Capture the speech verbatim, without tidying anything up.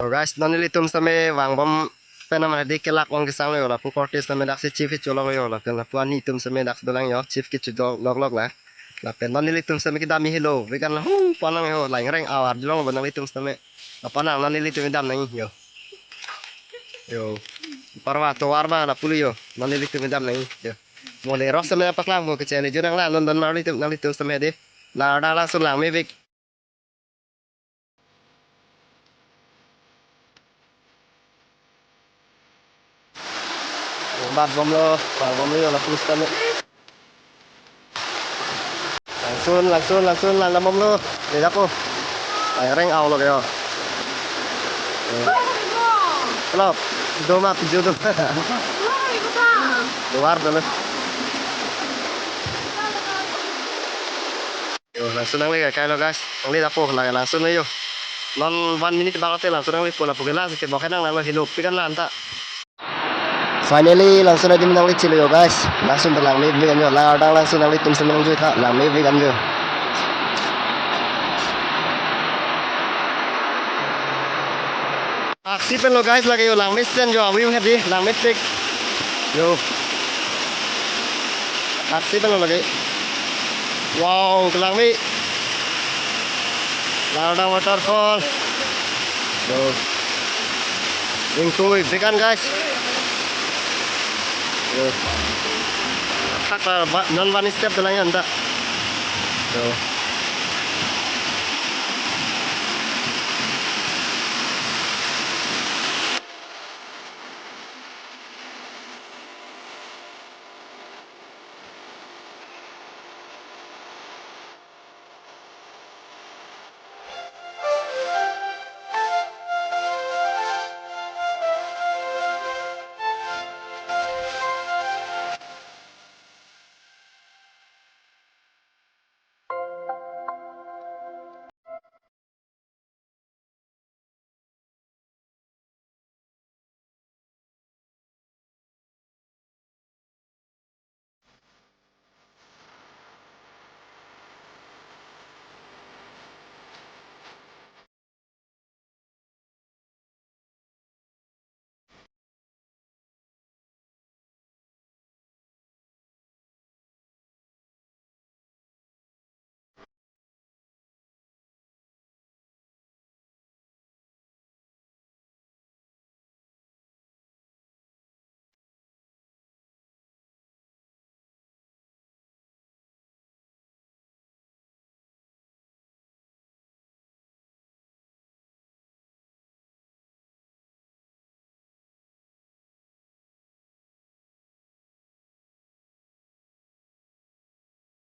Guys, non nelitum sitame vangbom pen amat hedi kelak ong kesang lo yo, lapu Korte sitame daksi chief kecholok yo, lapen lapu ani atum sitame daksi dolang yo, chief kecholok lok lok la. Lapen non nelitum sitame kedam helo, vegan la hu panang yo, langreng awarjulong bo nanglitum sitame. Apa nang non nelitum kedam nang yo. Yo. Parva tovar ba lapu lo yo, non nelitum kedam nang yo. Mo le rok sitame paklang mo kecheng le jo nang la non don mar nelitum nanglitum sitame hedi. La da la sulang mevek. Vangbom lo, vangbom lo yo lapu sitame. Langsun, langsun, langsun, langdam bom lo. Ledak ko. Langreng aw lo yo. Hello, doma pijo do. Tovar do lo. Yo, langsun nangle kai lo guys. Nangledak po, lang langsun lo yo. Non one minute bak te langsun nanglepo, lapu ke lang ke bok nang lang lo helo pikan lang ta. Finally, langsun adim nangle chilo yo guys. Langsun ta lang mevek an yo, lang ardang langsun nanglitum sitame nangjui tha, lang mevek an yo. Aksi pen lo guys, lake yo lang mesen yo, view hedi, lang mepik. Yo. Aksi pen lo lake. Wow, kelang me. Lang ardang waterfall. Yo. Ingkung vegan guys. Yo. Thak ta ba-, non one step dolang yo anta. Yo.